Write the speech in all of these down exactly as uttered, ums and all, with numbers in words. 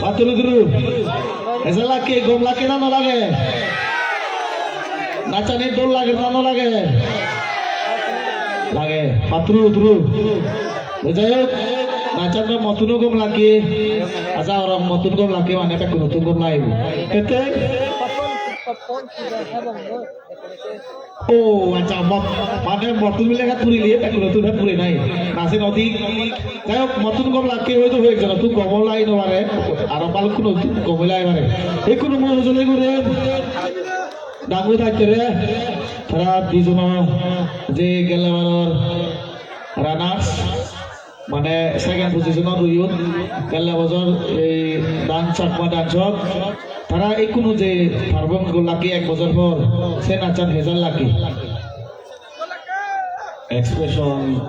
Paturu guru, esa lage, gom lage na no lage? Nachani dol lage na no lage? Lage, paturu turu. Jai hok, nachan do mottun gom lage. Acha gorong mottun gom lage mane bekkunottun gom lagibo. Ete? O, acha, mot-, mane mottun bile ekka puri liye, bekkunottun ekka puri nai. Nache nodi. Jai hok, mottun gom lage hoito hoyekjonottun gom lagi no pare, aro balukkunottun gom lagi pare. Ikkunu mui hojoli guri dangu thaktere, tara dijono je gelle baror runners, mane second position-ot oyon, gelle bojor ei dance, Chakma dance-ot. Tara ikkunu je performance gollaki ek bojor por, se nachan hejal laki. Expression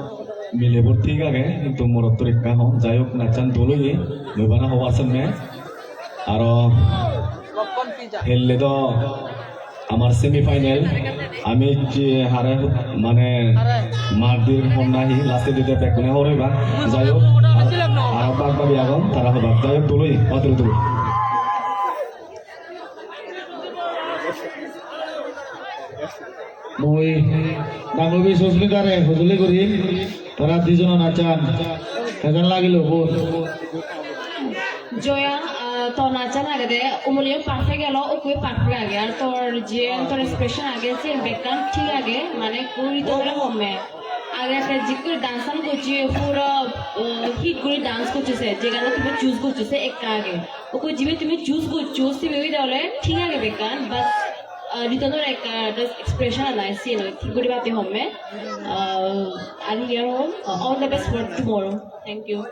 milebor thik age, hintu morottor ekka hom. Jai hok, nachan dol oye, mui bana hobar senne. Aro helle do Amar semi final, ami je hare mane mardir honna hi last-e dite bekkune horoiba. Jai hok, ar, aro bag bagi agon, tara hoba. Jai hok, dol oye, paturu turu. Mui Dangubi Susmitare hojoli gurim, tara dijono nachan kejan lagilo, bot? Joya, ah, tor nachan agede, umoliyo perfect elo, ukkoyo perfect age, ar tor je, tor expression age, siyen bekkan thik age, mane, guri tore homme. Age te jikko dance an gocche, puro, uh, hit guri dance gocche se, je gano tumi choose gocche se ekka age. Ukko jibe tumi choose goccho, sibe oide ole thik age bekkan, but, uh, Riton or ekka just expression an age, siyen oi thik guri bate homme. Uh, and here home, uh, all the best for tomorrow. Thank you.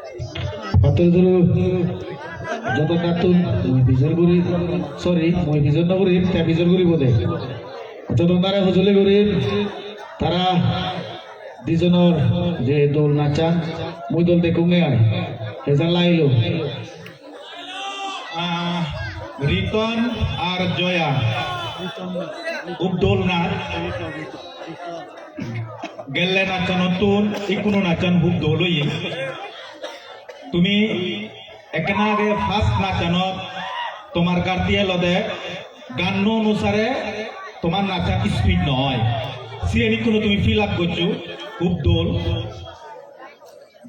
Paturu turu, joto kattun mui pijor guri, sorry, mui pijor no guri, te pijor guribo de. Joto tare hojoli guri, tara dijonor je dol nachan, mui dol dekkunge ai. Hejan lailo. Ah, Riton ar Joya. Hub dol nach. Gelle nachanottun ikkunu nachan hub dol oye. Tumi ekkena age first nachanot tomar gardi elode ganno onusare tomar nachan speed noi. Siyen ikkunu tumi fill up goccho, hub dol.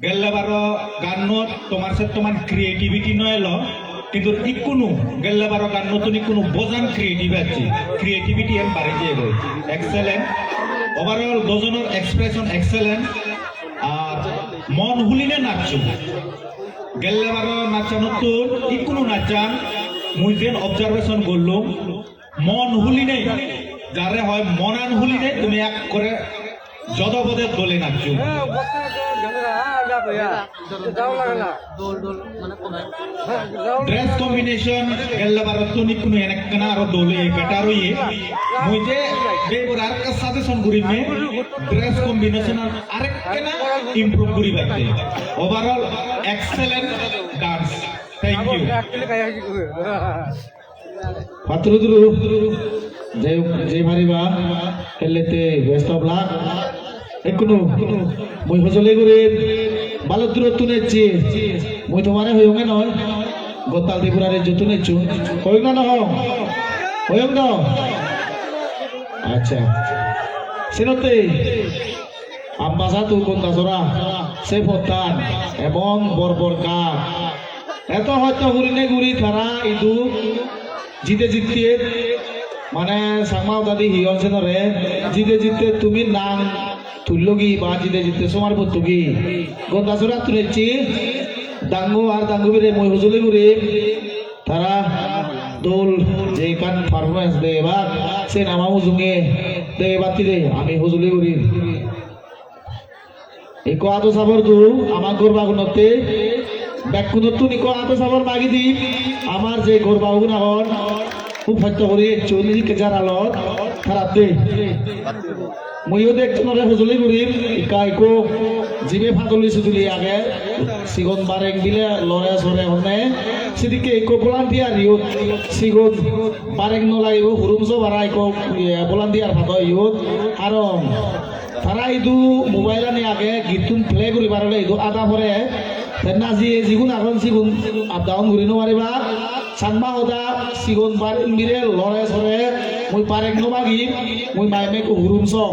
Gelle baro gannot tomar se tomar creativity no elo, kintu ikkunu gelle baro gannottun ikkunu bojan creative acche, creativity en bari jeyegoi. Excellent. Overall dojonor expression excellent. Ar mon huline nachcho. Gelle baro nachanottun ikkunu nachan mui jen observation gollung, mon hulinei, jare hoi monan hulinei tumi ekkore jodo bode dole nachcho. Dress combination gelle barottun ikkunu enekkana aro dole better oye. Mui je bebor arekka suggestion gurim, dress combination an arekkana improve guribatte. Overall excellent dance. Thank you. Paturu turu, je, je pariba, hellete best of luck. Ekkunu, mui hojoli gurim, balok durottun ecche, mui tomare hoyonge noi, gottal Tripura rejjottun ecchun, hoyong na no hoyong? Hoyong no? Accha. Senotte, Ambassa to Gondasora, se pottan, ebong bor bor ghat. Eto hosto gurinei guri tara idu jide jitte, mane Changma hodadi hi hon senore, jide jitte tumi nang tullogi ba jide jitte somar pottogi. Gondasorattun ecche, dangu ar dangubire mui hojoli gurim, tara dol je ekkan performance degibak, sen ama mujunge degibattide ami hojoli gurir. Ikko ado sabor du ama gorbagunotte, bekkunottun ikko ado sabor magi di, amar je gorbagun agon, hub hosto guri ecchon, ejjekke jaralot, taratte. Muiyo de ekjonore hojoli gurim, ekka ekko jibe padoli sudoli age, sigon bareng bile lore sore honne, sidikke ekko volunteer iyot, sigon bareng no lagibo, hurum so bara ekko, iye, volunteer pado iyot, aro tara idu mobile ani age, gittun play guribar ole idu ada pore, te najiye jigun agon sigun up down guri no pariba. Changma hoda sigon bareng bile lore sore, mui bareng no magim, mui maime ekko hurum so.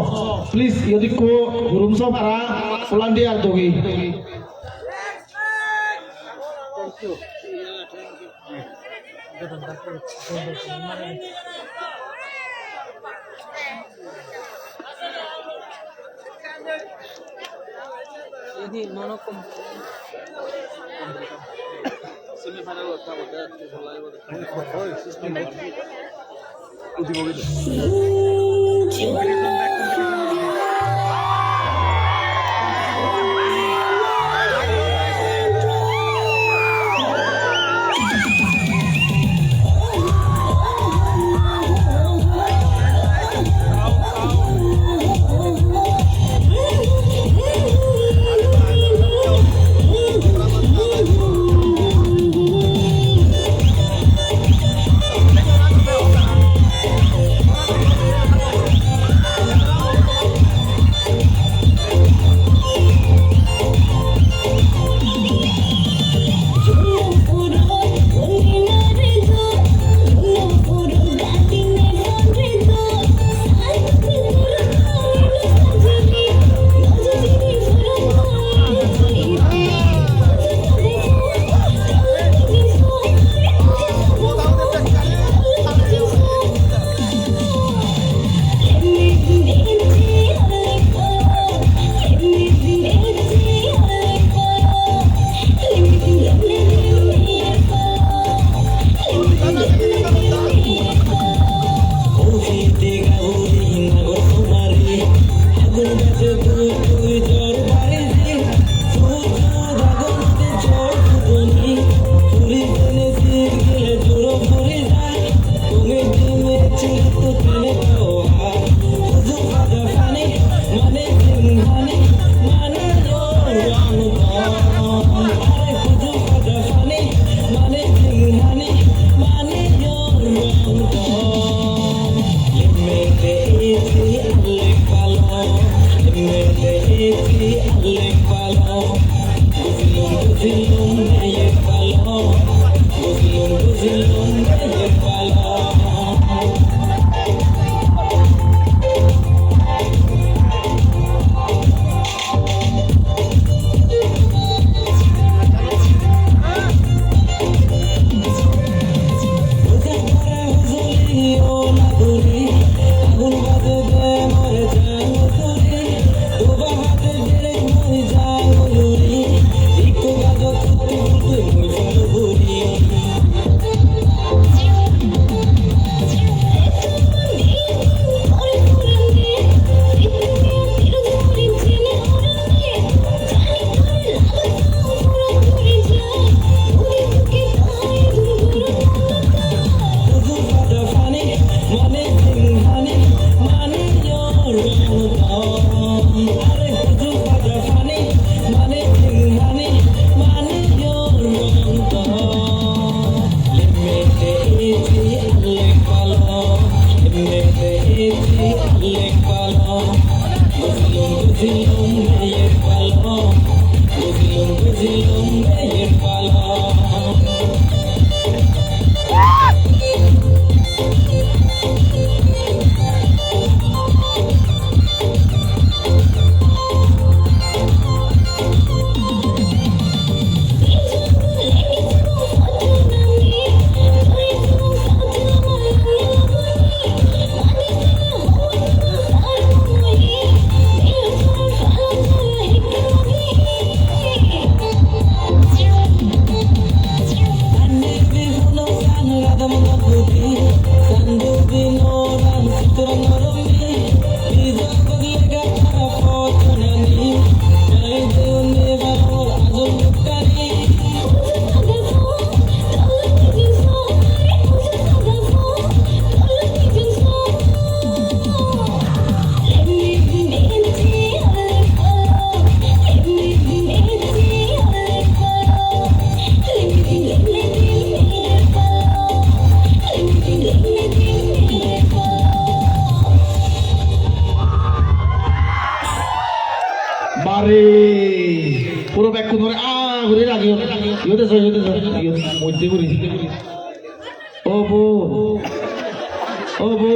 Please, iyot ekko hurum so para volunteer dogi. Mare, puro bekkunore aa guri ragiyo. Iyot eso, iyot eso, iyot moddhe guri. O bo. O bo.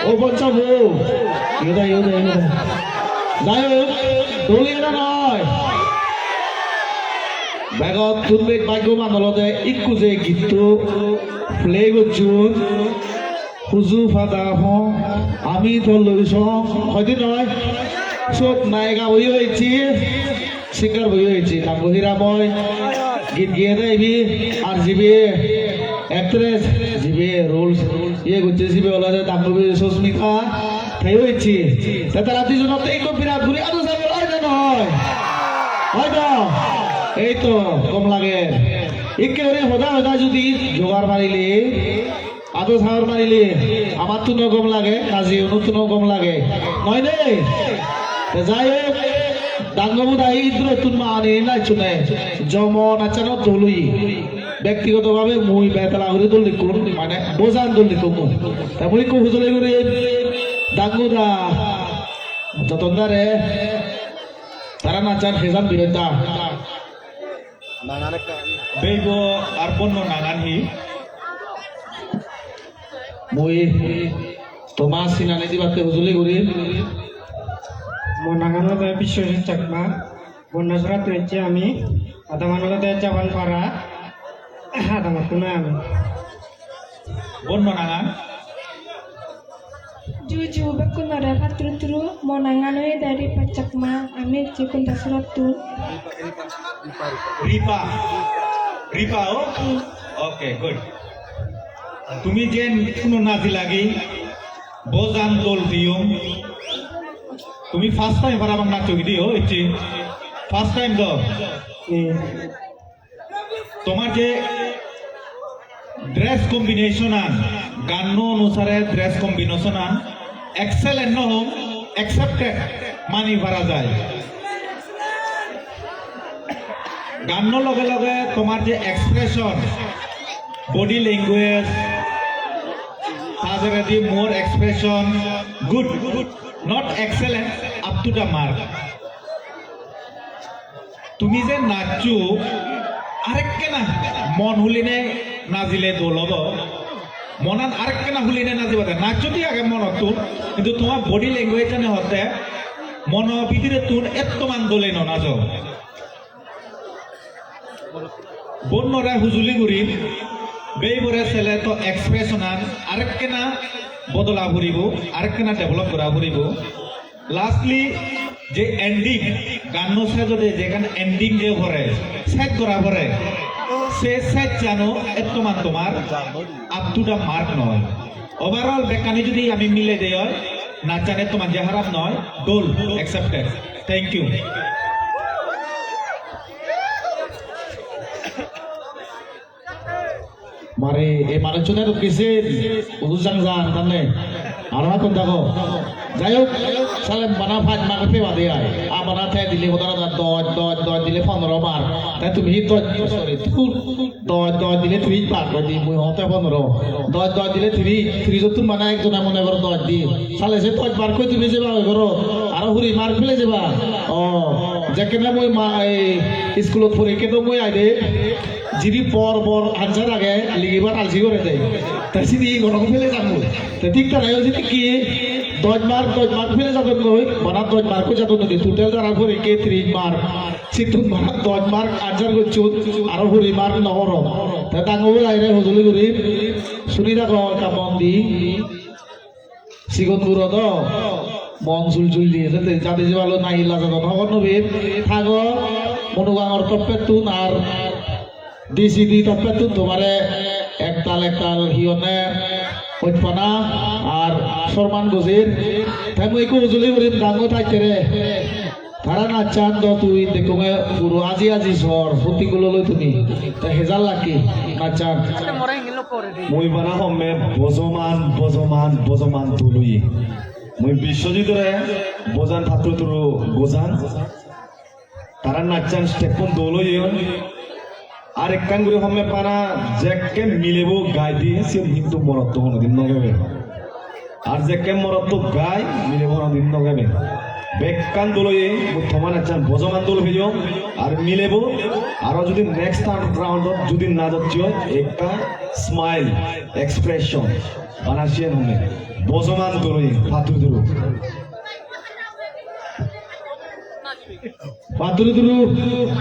O boccha bo. Iyot ai, iyot ai, iyot ai. Jai hok, dol ena noi. Begottun bej bhaggoban olode ikku je gitto play gocchon. Huju pada hong, ami toloi song, hoide noi? Sot nayika boyo ecche, singer boyo ecche, Dangu Hiramoy, git giyede ibe, ar jibe actress, jibe roles iye gocche, jibe olode Dangubi Susmita, teyo ecche. Te tara dijonotte ekko birat guri ado sabol oi de noi? Oi do? Ei to, gom lage. Ikke guri hoda hoda judi jogar marile, ado saor marile, amattun o gom lage, naji unottuno gom lage. Noi ne? Te jai hok, Dangubu dai idrottun mane nacchune, jomo nacchanot dol oye. Bektigoto bhabe mui betala guri dol dekkong, mane bojan dol dekkong mui. Te mui ikko hujuli guri Dangu da, Joton dare, tara nacchan hejan birotta. Beibo ar bonno nangan hi? Mui toma sinani dibatte hujuli guri. Mo nangan olode Biswajit Chakma, Bonnasorattun ecche ami, adaman olode Jabanpara, adamattun ami. Bonno nangan? Ju ju, bekkunore patturuturu, mo nangan oyede Ripa Chakma, ami ecchi Kundasurattun. Ripa, Ripa o? Okay, good. Tumi jen huno naji lagi, bojan dol diyong. Tumi first time parapang naccho gidi o, ecchi? First time to? Hmm. Tomar je dress combination an, ganno onusare dress combination an excellent no hom, accepted mani para jai. Ganno loge loge tomar je expression, body language, ta poredi more expression, good, not excellent, up to the mark. Tumi je nachcho, arekkena mon huline najile dol obo. Monan arekkena huline najibade. Nachcho thik age monottun, hintu toma body language-ani hotte mono bidirettun ettoman dole no najo. Bonnore hujuli guri, beibore sele to expression-an arekkena bodola puribo, arekkena develop gora puribo. Lastly, je ending, ganno sejode jekan ending je pore, sej gora pore, se sejjano ettoman tomar up to the mark noi. Overall, bekkani jodi ami mile dei oi, nachchan ettoman je harap noi, dol, accepted. Thank you. Mare, ei manuchchune dokke sen, udu jang jang, tanne. Aro hakkon dago. Jai hok, sale bana pach mark pebade ai. A bana te dile hodar hodar doj, doj, doj dile pondro mark. Te tumi hi doj, sorry, thur, doj, doj dile tris mark oi di, mui hote pondro. Doj, doj dile tris, trisottun bana ekjone mone goro doj di. Sale se doj mark oi tumi jeba oi goro, aro huri mark pele jeba. O, jekkene mui ma-, ei iskulot porikke do mui ai de. Jidi bor bor answer age, ligibar alsi gore de. Te sini gono pele jabo. Te thik tara yo jidi ki doj mark, doj mark pele jadon noi, bana doj mark ko jadon noi, total tara porikke tris mark. Sittun bana doj mark answer gocchon, aro huri mark no goron. Te dangu bolai re hojoli guri, suni rago ekka mon di. Sigon guro do mon sul sul di, jate jadi jebalo nahi lajadon hobor no pem. Thago, Monugangor toppettun ar D C D toppettun tomare ektal ektal hi honne hojpana ar sorman gojir. Te mui ekku hojoli gurim dangu thaktere. Tara nachan do tui dekkunge puro aji aji sor, putti gulo loi tumi. Te hejal laki nachan. Mui bana homme bojoman, bojoman, bojoman dol oye. Mui Biswajitore bojan patro turu bojan. Tara nachan step-un dol oye. Ar ekkan guri homme bana jekke milebo gai di, siyen hintu morotto honodin no gebe. Ar jekke morotto gai, milebo honodin no gebe. Bekkan dol oye, mui toma nachan bojoman dol peyong. Ar milebo, aro judi next third round-ot judi na jocche oi, ekka smile, expression, bana siyen homme. Bojoman dol oye, pattur duro. Paturu turu,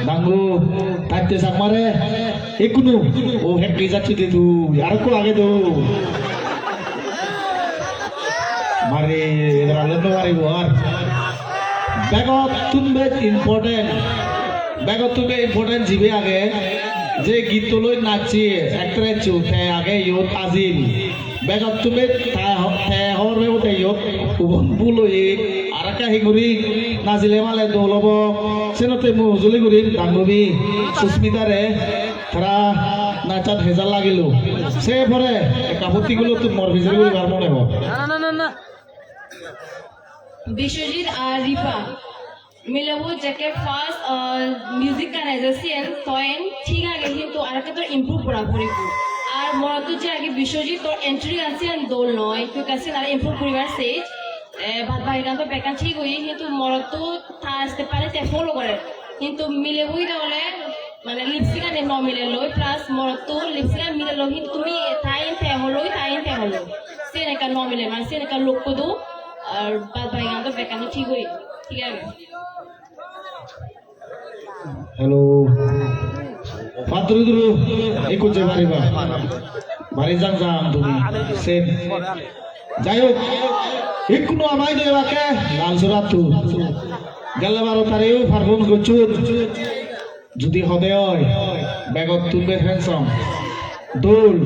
dangu, tatte sak mare, ikkunu, o hekki jacche de tu, arokko age do. Mare, edar age no mare bo ar. Begottun bej important, begottun bej important jibe age, je gitto loi nachche, actress chu te age iyot ajil. Begottun bej ta ho-, te hobor pebo te iyot ubon bul oye, arekka hi guri najile male dol obo. Senotte mui hojoli gurim Dangubi Susmitare, tara nachan hejal lagilo. Se pore ekka potti gulottun mor pijedi guribar mone hor. Na, na, na, na, na. Biswajit ar Ripa. Milebo jekke first, ah, music gan eje siyen, toyen thik age, hintu arekka tor improve gora poribo. Ar morotto je age Biswajit tor entry gan siyen dol noi, tui ekka siyen aro improve guribar sej. Eh, bad baki gan to bekkan thik oye, hintu morotto ta step ani te follow gore. Hintu milebo ida ole mane lip sync ani no mile loi, plus morotto lip sync ani mile loi, hintu tumi ta in te holoi, ta in te holoi. Siyen ekka no mile, mane siyen ekka lokko do, ar bad baki gan to bekkan thik oye, thik age. Hello. Paturu turu, ikku je pariba. Bari jang jang tumi. Sen. Jai hok, ikkunu amai do ebakke Lalsorattun. Gelle baro tareyo perform gocchon. Judi hode oi, begottun bej handsome. Dol.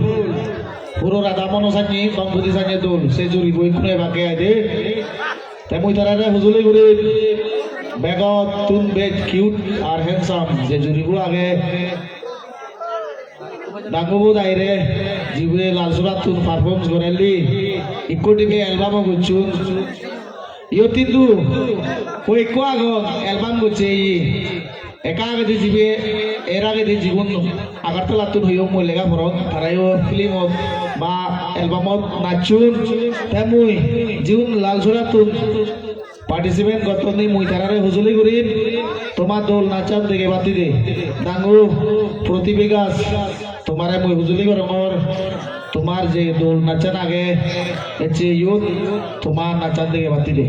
Puro rada mono sanye, gom budi sanye dol. Se juribo ikkunu ebakke ai de. Te mui tarare hojoli gurim, begottun bej cute ar handsome je juribo age. Dangubo daire, jibe Lalsorattun perform gorelli, ikko dibe album-o gocchon. Iyot hintu hoi ekko agon album gocche iye. Ekka agedi jibe, er agedi jigun Agartalattun hoyong mui lega poron, tarayo film-ot ba album-ot nachchon, te mui jigun Lalsorattun participate gotton ni mui tarare hojoli gurim, toma dol nachan dege battide. Dangu Proti Bigas, tomare mui hojoli gorongor, tomar je dol nachan age, ecche iyot toma nachan dege battide.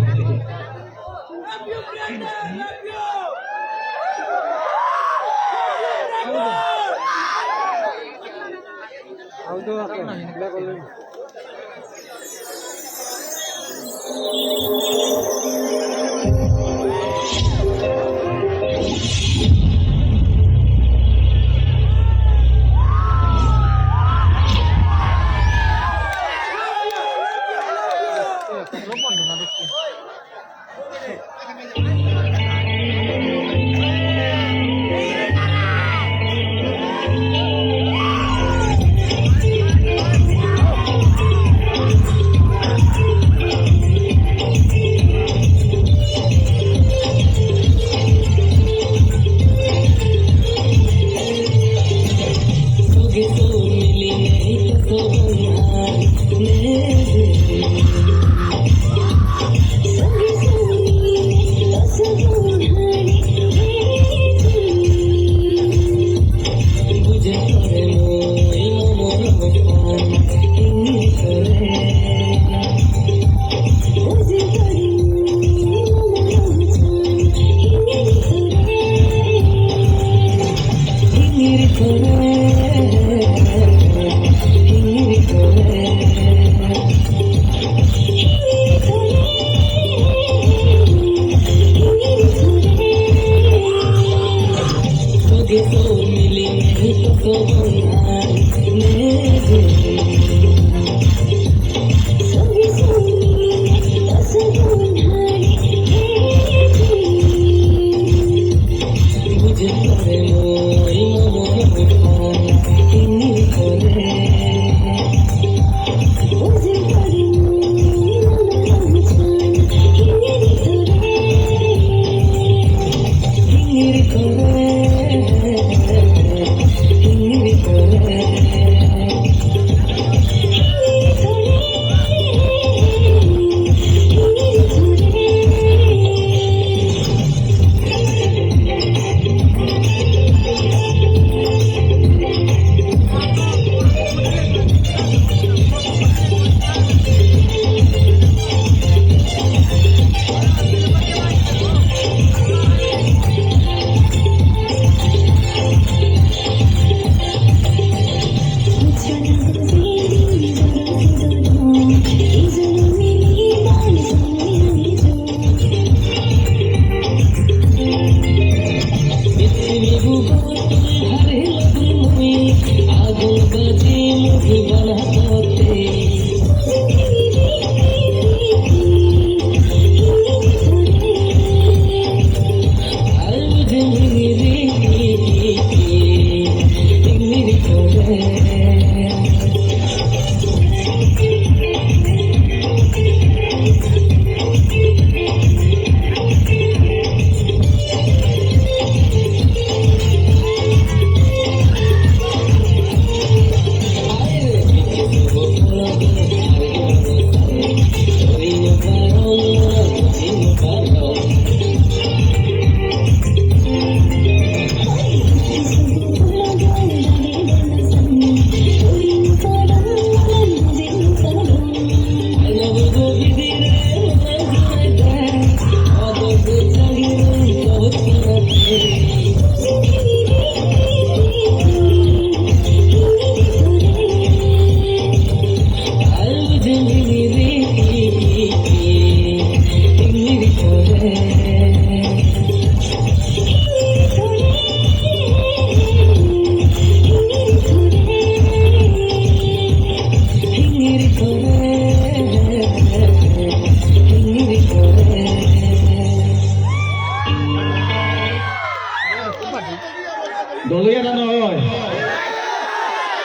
Dol oye na no oye?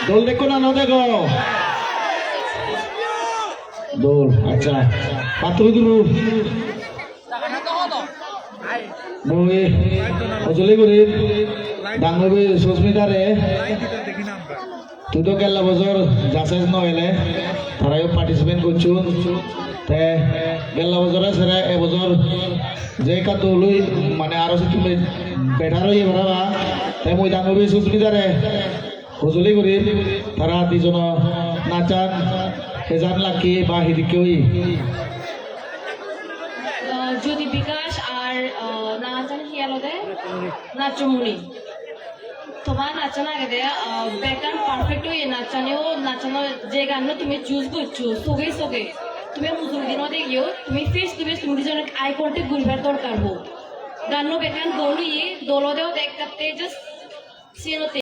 Dol dekko na no dego? Dol, accha. Patro dulu. Mui hojoli gurim, dangubi Susmitare. Tui do gella bojor judges no ele, tarayo participate gocchon. Te gella bojore sere e bojor je ekka dol oi, mane aro settun better oye parapang. Te mui dangubi Susmitare hojoli gurim, tara dijono nachan hejan lakke ba hidikke oye. Uh, Jyoti Bikash ar, uh, nachan hi olode Nachomuni. Tomar nachan agede, ah, bekkan perfect oye nachani, o nachano je ganno tumi choose goccho, soge soge. Tumi mujungedi no degiyo, tumi face to face tumi dijonor eye contact guribar dorkar ho. Ganno bekkan dol oye, dol ode ode ekkatte just siyenotte.